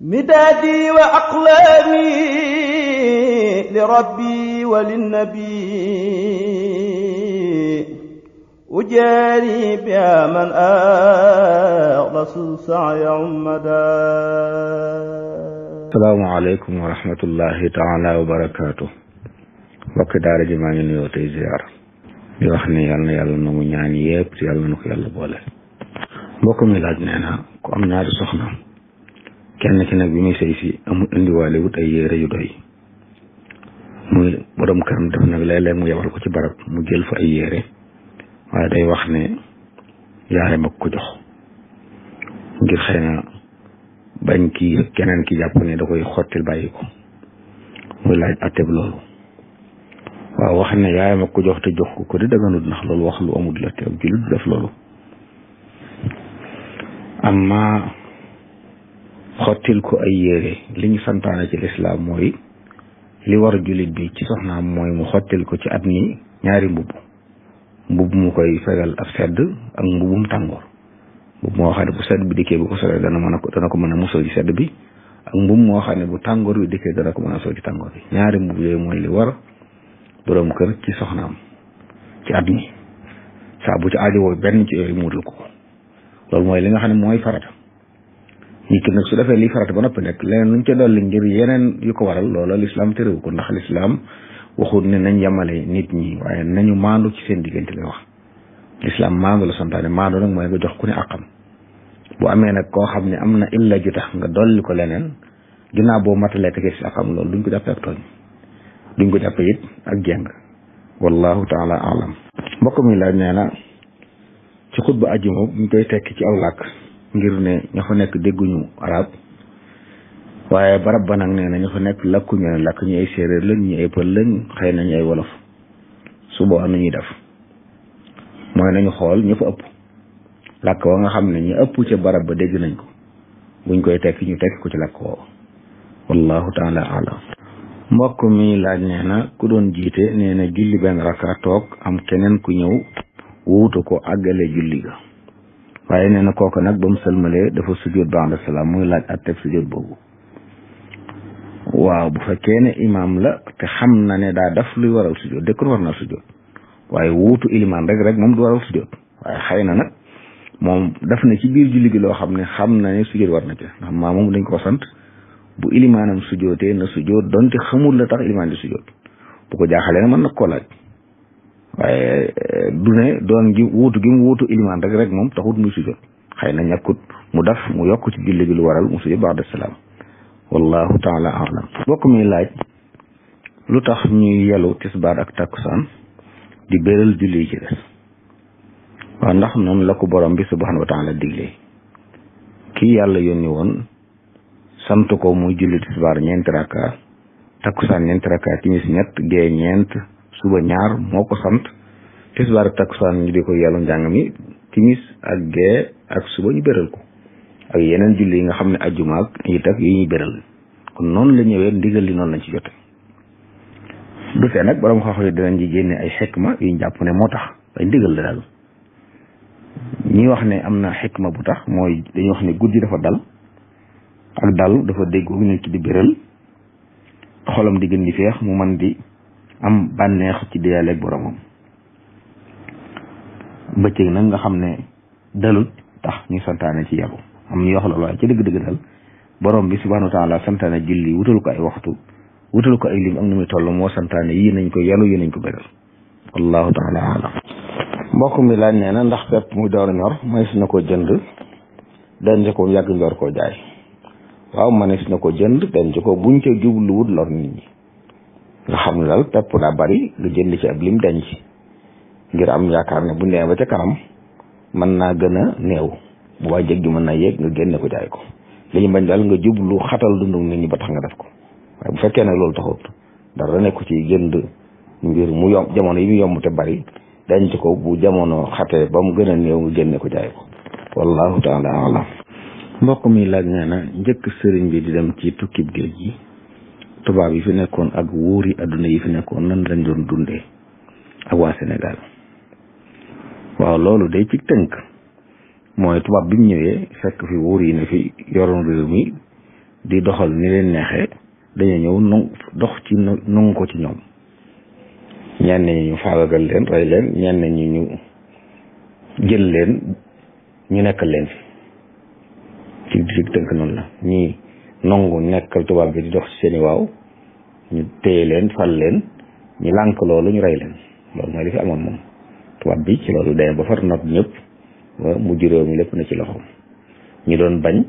مدادي وأقلامي لربي وللنبي أجاري بها من أخلص سعي عمدا. السلام عليكم ورحمة الله تعالى وبركاته. mbokk daara ji maa ngi nuyoo tey ziar di wax ne yal na yàlla nangu ñaan yépp ci yàlla na ko yàlla boole. mbokk mi laaj nee na ku am ñaari soxna kenn ci nag bi muy sëy si amul indiwaale wut ay yére yu doy muy borom këram def nag léeg-léeg mu yebal ko ci barab mu jël fa ay yére waaye day wax ne yaayam ak ko jox ngir xëy na bañ kii keneen ki jàpp ne da koy xottil bàyyi ko muy laaj atteb loolu. waaw wax ne yaayam ak ko jox te jox ko di daganut ndax loolu wax lu amul la te ab jullit def loolu. amma xottil ko ay yére li ñu santaane ci lislaam mooy li war jullit bi ci soxnaam mooy mu xottil ko ci at mi ñaari mbubb mu koy fegal ab sedd ak mbubbum tàngoor. mbubb moo xam ne bu sedd bi dikkee bu ko solee dana ko mën a musal ci sedd bi ak mbubb moo xam ne bu tàngoor bi dikkee dana ko mën a sol ci tàngoor bi. ñaari mbubb yooyu mooy li war borom kër ci soxnaam ci at mi saa bu ci aajowoo benn ci yooyu muutal ko loolu mooy li nga xam ne mooy farata. nit ki nag su defee lii farata ba noppi nekk leneen luñ ca dolli ngir yeneen yu ko waral loola lislaam terewu ko ndax lislaam waxut ne nañ yemale nit ñi waaye nañu maandu ci seen diggante lay wax. lislaam maandu la santaane maandu nag mooy nga jox ku ne àqam bu amee nag koo xam ne am na illa ju tax nga dolli ko leneen ginnaaw boo matalee tege si àqam loolu duñ ko jàppee ak tooñ duñ ko jàppee it ak jeng wallahu taala alam. mbokk mi laaj nee na ci xutba ajjuma buñ koy tekki ci aw làkk ngir ne ña fa nekk dégguñu arab waaye barab ba nag nee na ña fa nekk làkkuñu ne làkk ñu ay séeréer lañ ñu ay pël lañ xëy nañu ay wolof su boobaa nu ñuy def mooy nañu xool ñu fa ëpp làkk wa nga xam ne ñu ëpp ca barab ba dégg nañ ko buñ koy tekki ñu tekki ko ci làkk woo wallahu taala alam. mbokk mi laaj nee na ku doon jiite nee na julli benn rakka toog am keneen ku ñëw wuutu ko àggale julli ga waaye nee na kooku nag ba mu sëlmalee dafa sujjóot ba'da salaam muy laaj atteb sujjóot boobu. waaw bu fekkee ne imaam la te xam na ne daa daf luy waral sujjóot dëkk war na sujjóot waaye wuutu ilimaan rek moom du waral sujjóot waaye xëy na nag moom daf na ci biir julli gi loo xam ne xam na ne sujjóot war na ci ndax maa moom dañ ko sant bu ilimaanam sujjóotee na sujjóot donte xamul la tax ilimaan di sujjóot bu ko jaaxalee na mën na koo laaj waaye du ne doon gi wuutu gi mu wuutu ilimaan rek moom taxut muy sujjóot xëy na ñàkkut mu daf mu yokk ci julli gi lu waral mu sujjóot ba'da salaam wallahu taala alam. bokk mi laaj lu tax ñuy yelu tisbaar ak takkusaan di béral julli yi ci des waaw ndax noonu la ko borom bi subhanahu wa taala diglee kii yàlla yónni woon sant ko muy julli tisbaar ñeenti rakka takkusaan ñeenti rakka timis ñett gee ñeent suba ñaar moo ko sant tisbaar ak takkusaan ñu di ko yàllu njàng mi timis ak gee ak suba ñu béral ko ak yeneen julli yi nga xam ne ajjuma ak it ak yi ñuy béral kon noonu la ñëwee ndigal li noonu lañ ci jote du tee nag borom xam-xam yi dinañ ci génne ay xikma yu ñu jàpp ne moo tax ay ndigal la daal ñi wax ne am na xikma bu tax mooy dañuy wax ne guddi dafa dal ak dal dafa déggoo nit ki di béral xolam di gën di feex mu man di am bànneex ci diyaaleeg boromam. bëccëg nag nga xam ne dalut tax ñu santaane ci yabu am ñu wax loolu waaye ci dëgg-dëgg dal borom bi subhanahu wa taala santaane julli wutal ko ay waxtu wutal ko ay lim ak nu muy toll moo santaane yii nañ ko yalu yii nañ ko béral wallahu taala alam. mbokk mi laaj nee na ndax pepp muy door a ñor mënees na ko jënd denc ko yàgg njor koo jaay. waaw mënees na ko jënd denc ko buñ ca jubluwut lor nit ñi nga xam ne daal pepp daa bari nga jënd ci ab lim denc ngir am yaakaar ne bu nee ba ca kanam mën naa gën a néew bu waa jëg gi mën naa yéeg nga génne ko jaay ko li ñu bañ daal nga jublu xatal dundu nit ñi ba tax nga def ko waaye bu fekkee ne loolu taxut dara nekku ci jënd ngir mu yomb jamono yi mu yomb te bari denc ko bu jamono xatee ba mu gën a néew nga génne ko jaay ko wallahu taala alam. mbokk mi laaj nee na njëkk sëriñ bi di dem ci tukkib géej gi tubaab yi fi nekkoon ak wóori adduna yi fi nekkoon nan lañ doon dundee ak waa Sénégal. waaw loolu day ci tënk mooy tubaab bi mu ñëwee fekk fi wóor yi ne fi yoroon réew mi di doxal ni leen neexee dañu ñëw dox ci nangu ko ci ñoom ñenn ñi ñu faagagal leen rey leen ñenn ñi ñu jël leen ñu nekkal leen fi ci tënk noonu la ñii nangu nekkal tubaab bi di dox ci seeni waaw ñu téye leen fal leen ñu lànk loolu ñu rey leen loolu mooy li fi amoon moom tubaab bi ci loolu dee ba far not ñëpp ba mujj réew mi lépp na ci loxoom ñu doon bañ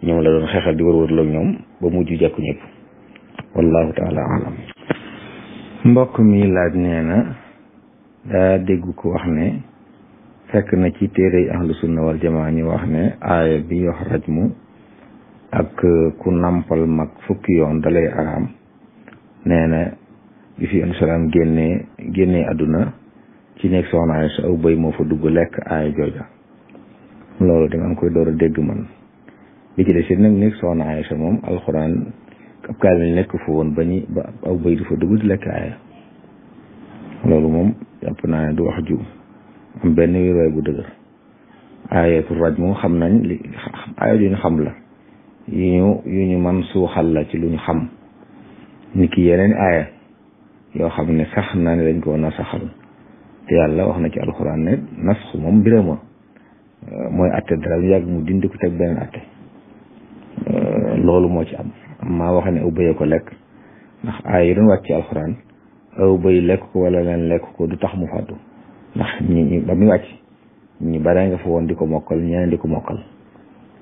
ñoom la doon xeexal di wër-wërloo ñoom ba mujj jekku ñëpp wallahu taala alam. mbokk mi laaj nee na daa dégg ko wax ne fekk na ci téere yi ahlu sunna wal jamaa ñu wax ne aaya bi wax rajmu ak ku nampal mag fukki yoon dalay araam nee na bi fi salaam génnee àdduna ci nekk soxna Aysa aw bëy moo fa dugg lekk aaya jooja loolu dama am koy door a dégg man bi ci des it nag nekk soxna Aysa moom alxuraan ab kaamil nekk fa woon ba aw bëy du fa dugg di lekk aaya loolu moom jàpp naa ne du wax ju am benn wéeruwaay bu dëgër aayatul rajmu xam nañ li aaya yu ñu xam la yu ñu man suuxal la ci lu ñu xam ni ki yeneen aaya yoo xam ne sax naa ne dañ ko na saxal te yàlla wax na ci alxuraan ne nasxu moom birama mooy atte dara ñu yàgg mu dindi ko teg beneen atte loolu moo ci am maa wax ne aw bëy ko lekk ndax aaya yi doon wàcc ci alxuraan aw bëy lekk ko wala leen lekk ko du tax mu fàddu ndax ñi ba muy wàcc ñi bare nga fa woon di ko mokkal ñeneen di ko mokkal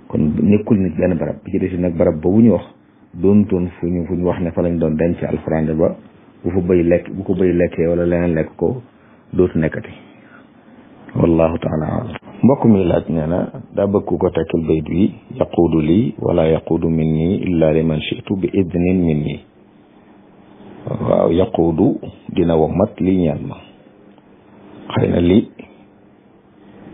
kon nekkul nit benn barab bi ci des nag barab boobu ñu wax doontoon fu ñu wax ne fa lañ doon denc alxuraan ba bu ko bëy lekkee wala leneen lekk ko dootu nekkati wallahu taala alam. mbokk mi laaj nee na daa bëgg ku ko tekkal bayt bi yaquudu lii wala yaquudu minni illa liman shi'tu bi idnin minni. waaw yaquudu dina womat lii ñaan ma xëy na li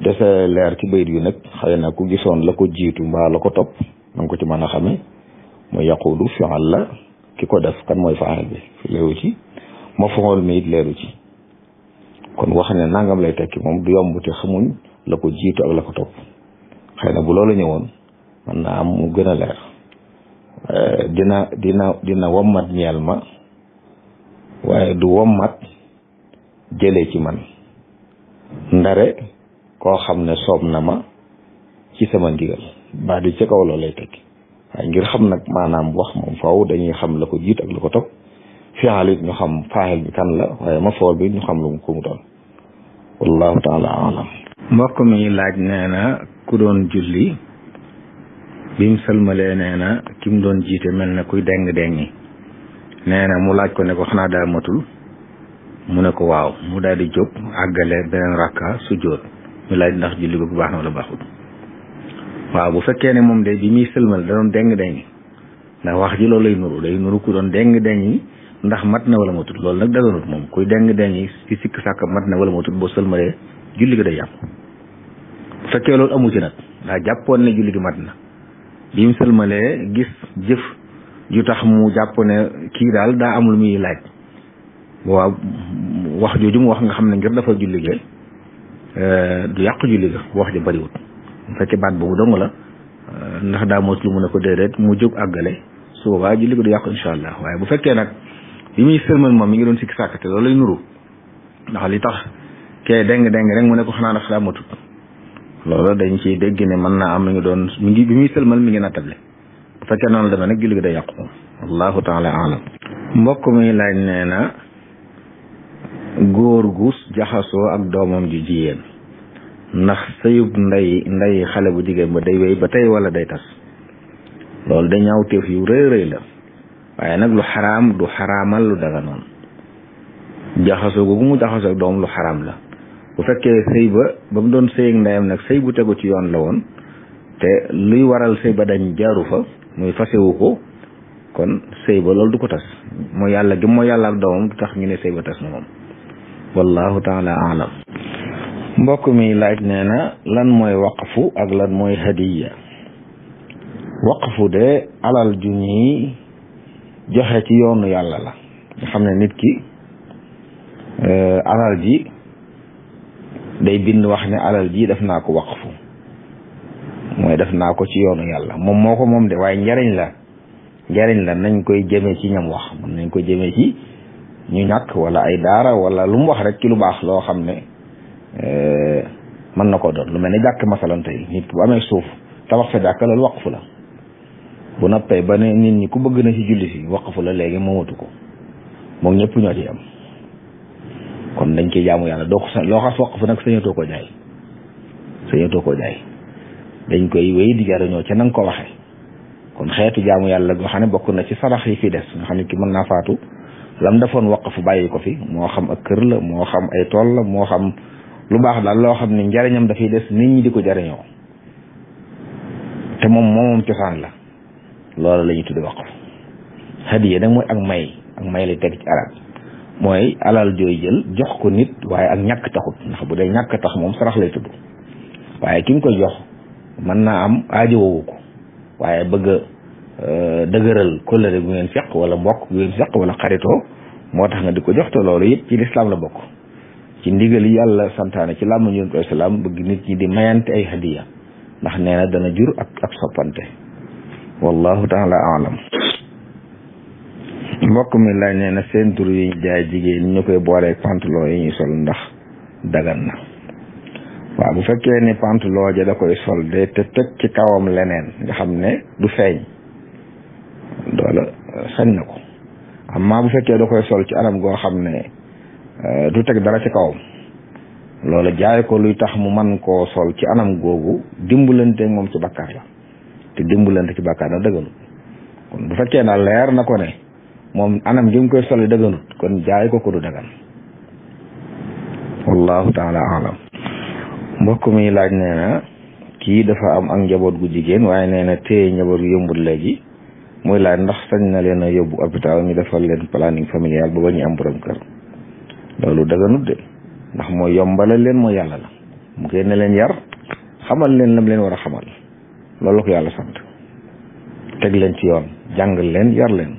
dese leer ci bayt bi nag xëy na ku gisoon la ko jiitu mbaa la ko topp man ko ci mën a xamee mooy yaquudu fi'al la ki ko def kan mooy faa'il bi leeru ci maf'uul mi it leeru ci kon wax ne nangam lay tekki moom du yomb te xamuñ la ko jiitu ak la ko topp xëy na bu loolu ñëwoon mën naa am mu gën a leer dina wommat ñeel ma waaye du wommat jëlee ci man ndare koo xam ne soob na ma ci sama ndigal baa di ci kaw loolu lay tekki waaye ngir xam nag maanaam wax moom faaw dañuy xam la ko jiit ak la ko topp fi'al it ñu xam faa'il bi kan la waaye maf'uul bi ñu xam lu ko mu doon wallahu taala alam. mbokk mi laaj nee na ku doon julli bim sëlmalee nee na ki mu doon jiite mel na kuy deng-dengi nee na mu laaj ko ne ko xanaa daa matul mu ne ko waaw mu daal di jóg àggale beneen rakka sujjóot ñu laaj ndax julli bu baax na wala baaxul. waaw bu fekkee ne moom de bi muy sëlmal da doon deng-dengi ndax wax ji loolu lay nuru day nuru ku doon deng-dengi ndax mat na wala matul loolu nag daganut moom kuy deng-dengi ci sikk sàkk mat na wala matul boo sëlmalee julli gi day yàqu. bu fekkee loolu amu ci nag daa jàppoon ne julli gi mat na bi mu sëlmalee gis jëf ju tax mu jàpp ne kii daal daa am lu muy laaj waaw wax jooju mu wax nga xam ne ngir dafa julli ge du yàqu julli ga wax ja bariwut bu fekkee baat boobu dong la ndax daa mos lu mu ne ko déedéet mu jóg àggale su boobaa julli ga du yàqu incha allah waaye bu fekkee nag bi muy sëlmal moom mi ngi doon sikki sàkkate loolu lay nuru ndax li tax kee deng rek mu ne ko xanaa ndax daa matut loolu dañ ciy dégg ne mën naa am mi ngi doon bi muy sëlmal mi ngi nattable bu fekkee noonu la demee nag julli gi day yàqu moom wallahu taala alam. mbokk mi laaj nee na góor gu jaxasoo ak doomam ju jigéen ndax sëyub nday xale bu jigéen ba day wéy ba tey wala day tas loolu da ñaaw teef yu rëy la waaye nag lu xaraam du xaraamal lu daga noonu jaxasoo googu mu jaxasoo ak doom lu xaraam la bu fekkee sëy ba mu doon sëy ak ndeyam nag sëy bu tegu ci yoon la woon te luy waral sëy ba dañ jaaru fa muy fasewu ko kon sëy ba loolu du ko tas mooy yàlla gi mooy yàlla ak doomam du tax ñu ne sëy ba tas na moom wallahu taala alam. mbokk mi laaj nee na lan mooy waqfu ak lan mooy hadiya. waqfu de alal ju ñuy joxe ci yoonu yàlla la nga xam ne nit ki alal ji day bind wax ne alal ji def naa ko waqfu mooy def naa ko ci yoonu yàlla moom moo ko moom de waaye njariñ la njariñ la nañ koy jëmee ci ñam wax mën nañ koy jëmee ci ñu ñàkk wala ay daara wala lu mu wax rek ci lu baax loo xam ne mën na koo doon lu mel ne jàkk masalan tey nit bu amee suuf tabax fa jàkk loolu waqfu la bu noppee ba ne nit ñi ku bëgg na ci julli si waqfu la léegi moomatu ko moom ñëpp ñoo ci am kon dañ koy jaamu yàlla doo ko loo xas waqfu nag sañatoo koo jaay dañ koy wéy di jariñoo ca na nga ko waxee kon xeetu jaamu yàlla goo xam ne bokk na ci sarax yi fi des nga xam ne ki mën naa faatu lam defoon waqfu bàyyi ko fi moo xam ak kër la moo xam ay tool la moo xam lu baax daal loo xam ne njariñam dafay des nit ñi di ko jariñoo te moom cosaan la loolu la ñuy tudde waqf hadiya nag mooy ak may lay teg ci arab mooy alal jooy jël jox ko nit waaye ak ñàkk taxut ndax bu dee ñàkk tax moom sarax lay tudd waaye ki nga koy jox mën naa am aajo woowu ko waaye bëgg a dëgëral kóllëre gu ngeen seq wala mbokk gu ngeen seq wala xaritoo moo tax nga di ko jox te loolu yëpp ci lislaam la bokk ci ndigal yi yàlla santaane ci làmmiñu Yonent bi salaam bëgg nit ñi di mayante ay hadiya ndax nee na dana jur ak soppante wallahu taala alam mbokk mi laaj nee na seen tur yi jaay jigéen ñu koy booleeg pantalon yi ñuy sol ndax dagan na waaw bu fekkee ni pantalon ja da koy sol de te teg ci kawam leneen nga xam ne du feeñ loola sañ na ko amma bu fekkee da koy sol ci anam goo xam ne du teg dara ci kawam loola jaay ko luy tax mu man koo sol ci anam googu dimbalante moom ci bakkaar la te dimbalante ci bakkaar na dëgganut kon bu fekkee daal leer na ko ne moom anam gi mu koy sol dëgganut kon jaay ko du dagan wallahu taala alam mbokk mi laaj nee na kii dafa am ak njaboot gu jigéen waaye nee na téye njaboot gu yombul léegi muy laaj ndax sañ na leen a yóbbu hôpital ñu defal leen planning familial ba ñu am borom kër loolu daganut de ndax mooy yombala leen mooy yàlla la mu génne leen yar xamal leen lam leen war a xamal loolu ko yàlla sant teg leen ci yoon jàngal leen yar leen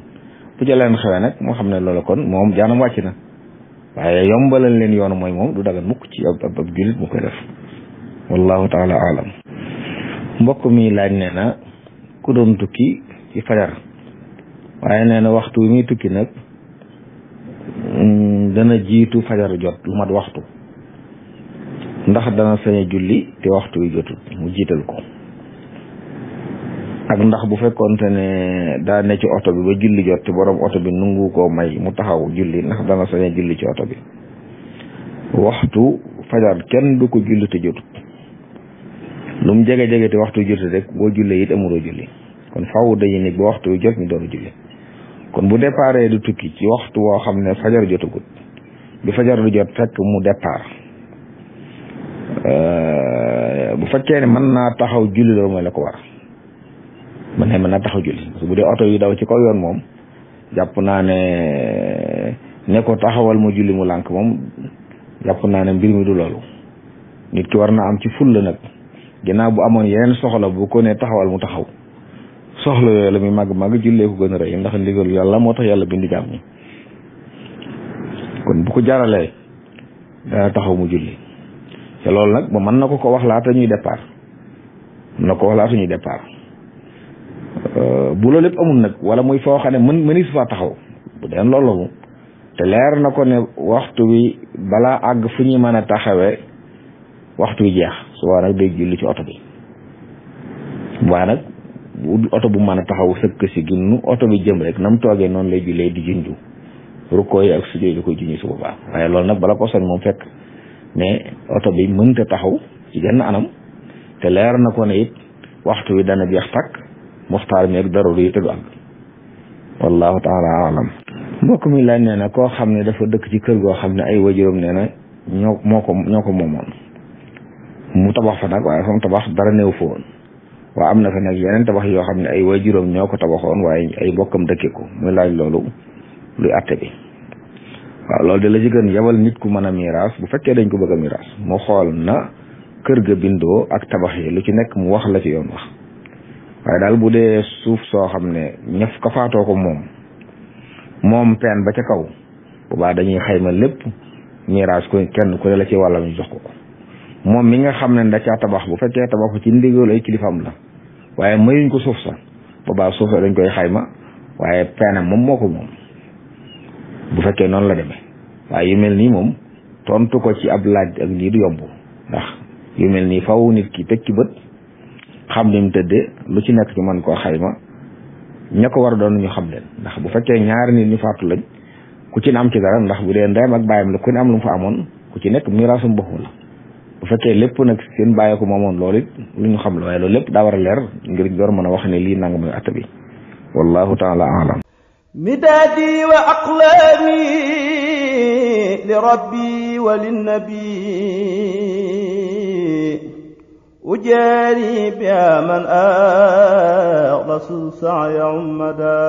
bu ca leen xewee nag moo xam ne loolu kon moom jaanam wàcc na waaye yombalal leen yoonu mooy moom du dagan mukk ci ab jullit mu koy def wallahu taala alam mbokk mi laaj nee na ku doon tukki ci fajar waaye nee na waxtu wi muy tukki nag dana jiitu fajar jot lu mat waxtu ndax dana sañ a julli te waxtu wi jotul mu jiital ko ak ndax bu fekkoonte ne daa ne ci oto bi ba julli jot te borom oto bi nungu koo may mu taxaw julli ndax dana sañ a julli ci oto bi waxtu fajar kenn du ko julli te jotut lu mu jege-jege te waxtu jotut rek boo jullee it amuloo julli kon faaw dañuy nekk ba waxtu wi jot ñu door a julli kon bu déparé du tukki ci waxtu woo xam ne fajar jotagut bi fajar du jot fekk mu départ bu fekkee ne mën naa taxaw julli loolu mooy la ko war mën naa taxaw julli parce que bu dee oto yi daw ci kaw yoon moom jàpp naa ne ko taxawal mu julli mu lànk moom jàpp naa ne mbir mi du loolu nit ki war na am ci fulla nag ginnaaw bu amoon yeneen soxla bu ko ne taxawal mu taxaw soxla yooyu la muy màgg jullee ko gën a rëy ndax ndigal yàlla moo tax yàlla bindi jaam ñi kon bu ko jaralee dana taxaw mu julli te loolu nag ba mën na ko wax laata ñuy départ bu loolu lépp amul nag wala muy foo xam ne mënis faa taxaw bu deen loolu moom te leer na ko ne waxtu wi balaa àgg fu ñuy mën a taxawee waxtu wi jeex su waa nag day julli ci oto bi waa nag oto bu mën a taxaw sëkk si ginnu oto bi jëm rek nam toogee noonu lay jullee di junju rukkoo yi ak sujjóot yi koy junju su boobaa waaye loolu nag bala ko soñ moom fekk ne oto bi mënta taxaw ci genn anam te leer na ko ne it waxtu wi dana jeex takk muxtaar mi ak daruri yi te du àgg wallahu taala alam mbokk mi laaj nee na koo xam ne dafa dëkk ci kër goo xam ne ay wajuram nee na ñoo ko moomoon mu tabax fa nag waaye fa mu tabax dara néew fa woon waa am na fa nag yeneen tabax yoo xam ne ay wajuram ñoo ko tabaxoon waaye ay bokkam dëkke ko muy laaj loolu luy atte bi waaw loolu de la ci gën yabal nit ku mën a miiras bu fekkee dañ ko bëgg a miiras mu xool na kër ga bindoo ak tabax yi lu ci nekk mu wax la ci yoon wax waaye daal bu dee suuf soo xam ne ñëf ka faatoo ko moom peen ba ca kaw boobaa dañuy xayma lépp miiras ko kenn ku ne la ci wàllam ñu jox ko moom mi nga xam ne da caa tabax bu fekkee tabax ci ndigal ay kilifam la waaye mayuñ ko suuf sa boobaa suuf sa dañ koy xayma waaye peenam moom moo ko moom bu fekkee noonu la demee. waaye yu mel nii moom tontu ko ci ab laaj ak lii du yomb ndax yu mel nii faw nit ki teg ci bët xam ni mu tëddee lu ci nekk ci mën koo xayma ña ko war a doon ñu xam leen ndax bu fekkee ñaari nit ñu faatu lañ ku ci ne am ci dara ndax bu dee ndeyam ak baayam la ku ne am lu mu fa amoon ku ci nekk miraasum boppam la bu fekkee lépp nag seen bàyyi ko moomoon loolu it lu ñu xam la waaye loolu lépp daa war a leer ngir door mën a wax ne lii nanga muy atta bi wallahu taala alam midaadi wa aqlaami li rabbi wa linnabi ujaari biha man axlasu sa'ya ummada